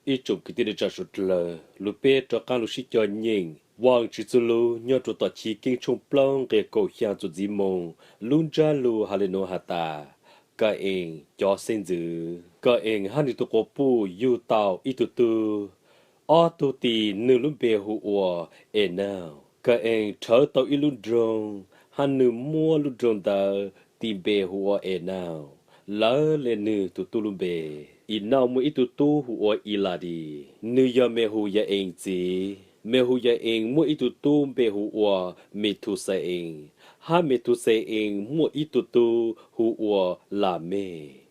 Ib tsoom kwv tij neej tsa suav dlawg, lug peb rov qaab lug sib cog nyeem Vaajtswv txuj lug nyob rua tom Chiv Keeb tshooj plaub nqe kaum xyaa txuas ntxiv moog. Lub ntsab lug has le nuav has tas, Ka-ees cov xeeb ntxwv. Ka-ees hab nwg tug quas puj yug tau ib tug tub. Ob tug tis nwg lub npe hu ua Enauj. Ka-ees rhawv tau ib lub nroog, hab nwg muab lub nroog ntawd tis npe hu ua Enauj, lawv le nwg tug tub lub npe. Enauj muaj ib tug tub hu ua Iladis, nwg yog Mehuya-ees txiv. Mehuya-ees muaj ib tug tub npe hu ua Methusees, hab Methusees muaj ib tug tub hu ua Lamej.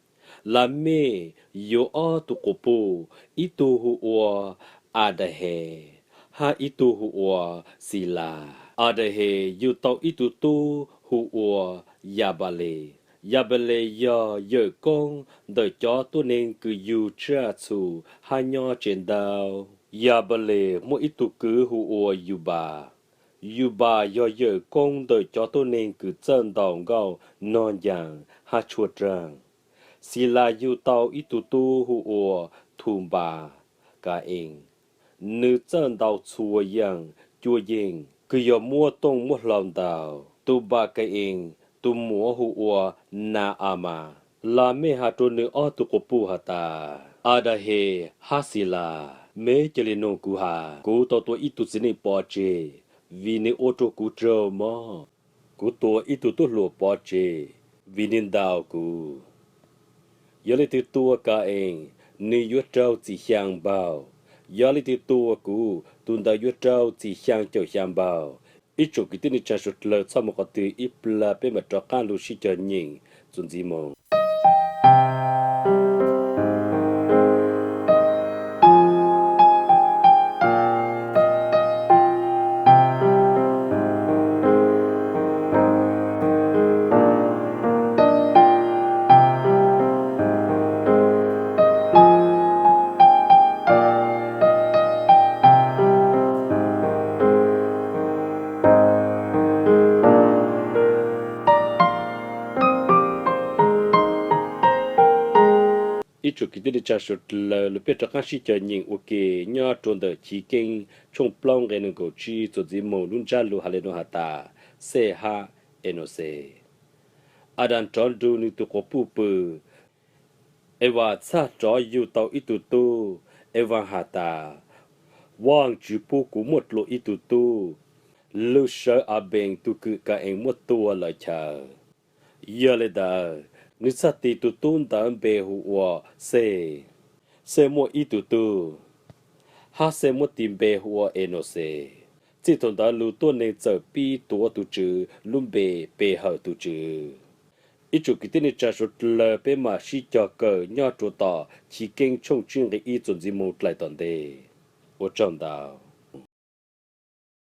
Lamej yuav ob tug quas puj, ib tug hu ua Adahes, hab ib tug hu ua Xilas. Adahes yug tau ib tug tub hu ua Yabales. Yabales yog yawm koob ntawm cov tuab neeg kws yug tsaj txhu hab nyob tsev ntaub. Yabales muaj ib tug kwv hu ua Yubas. Yubas yog yawm koob ntawm cov tuab neeg kws txawj ntaus nkauj, nog ncaas hab tshuaj raag. Xilas yug tau ib tug tub hu ua Thunpas-ka-ees, nwg txawj ntaus txhua yaam cuab yeej, kws yog muab tooj muab hlau ntaus. Thunpas-ka-ees tug muam hu ua Na-a mas. Lamej has rua nwg ob tug quas puj has tas, Adahes hab Xilas, meb ca le noog kuv has, kuv tau tua ib tug txiv neej pov tseg vim nwg ua rua kuv raug mob. Kuv tua ib tug tub hluas pov tseg vim nwg ntaus kuv. Yog leej twg tua Ka-ees, nwg yuav raug txim xyaa npaug. Yog leej twg tua kuv, tug ntawd yuav raug txim xyaa caum xyaa npaug. Ib tsoom kwv tij neej tsa suav dlawg, txhob moog qhov twg, ib plag peb maam rov qaab lug sib cog nyeem txuas ntxiv moog. Ib tsoom kwv tij neej tsa suav dlawg, lug peb rov qaab sib cog nyeem ua ke nyob rua ntawm Chiv Keeb tshooj plaub nqe neeg nkaum tsib txuas ntxiv moog. Lub ntsab lug has le nuav has tas, Xej hab Enauxes. Adas nrov nrug nwg tug quas puj pw. Evas txhaj rov yug tau ib tug tub. Evas has tas, Vaajtswv pub kuv muaj dlua ib tug tub, lug sawv Apees tug kws Ka-ees muab tua lawm chaw. Yog le ntawd, nwg txhaj tis tug tub ntawd npe hu ua Xej. Xej muaj ib tug tub, hab Xej muab tis npe hu ua Enauxes. Txij thaum ntawd lug tuab neeg txawm pib tuav tug Tswv lub npe pe hawm tug Tswv. Ib tsoom kwv tij neej tsa suav dlawg, peb maam sib cog kawm nyob rua tom Chiv Keeb tshooj tsib nqe ib txuas ntxiv moog dlais tom ntej. Ua tsaug ntau.